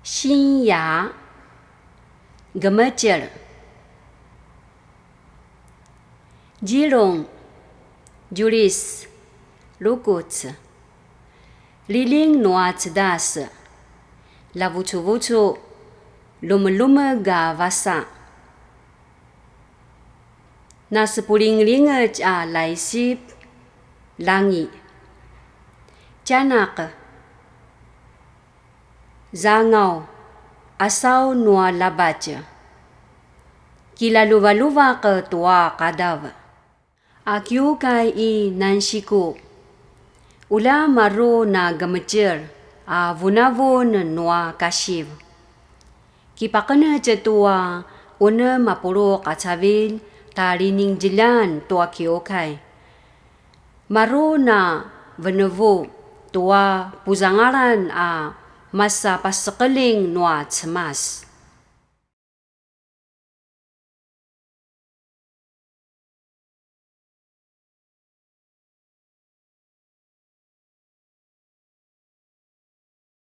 新芽，格么劲儿？吉隆，Julis，卢古兹，liling 诺兹达斯，拉乌楚乌楚，鲁么鲁么嘎瓦萨，那是布灵灵的啊来西，朗伊，加纳克。Zangaw, asaw nua labatj. Kilaluvaluva ke tua kadav. Akiukay i nansiku. Ula maru na gemecer a vunavun nua kasiv. Kipakene tua une mapulu kacavil ta liningjelan tua kiukay. Maru na venevu tua puzangaran a masa pasekeling nua cemas.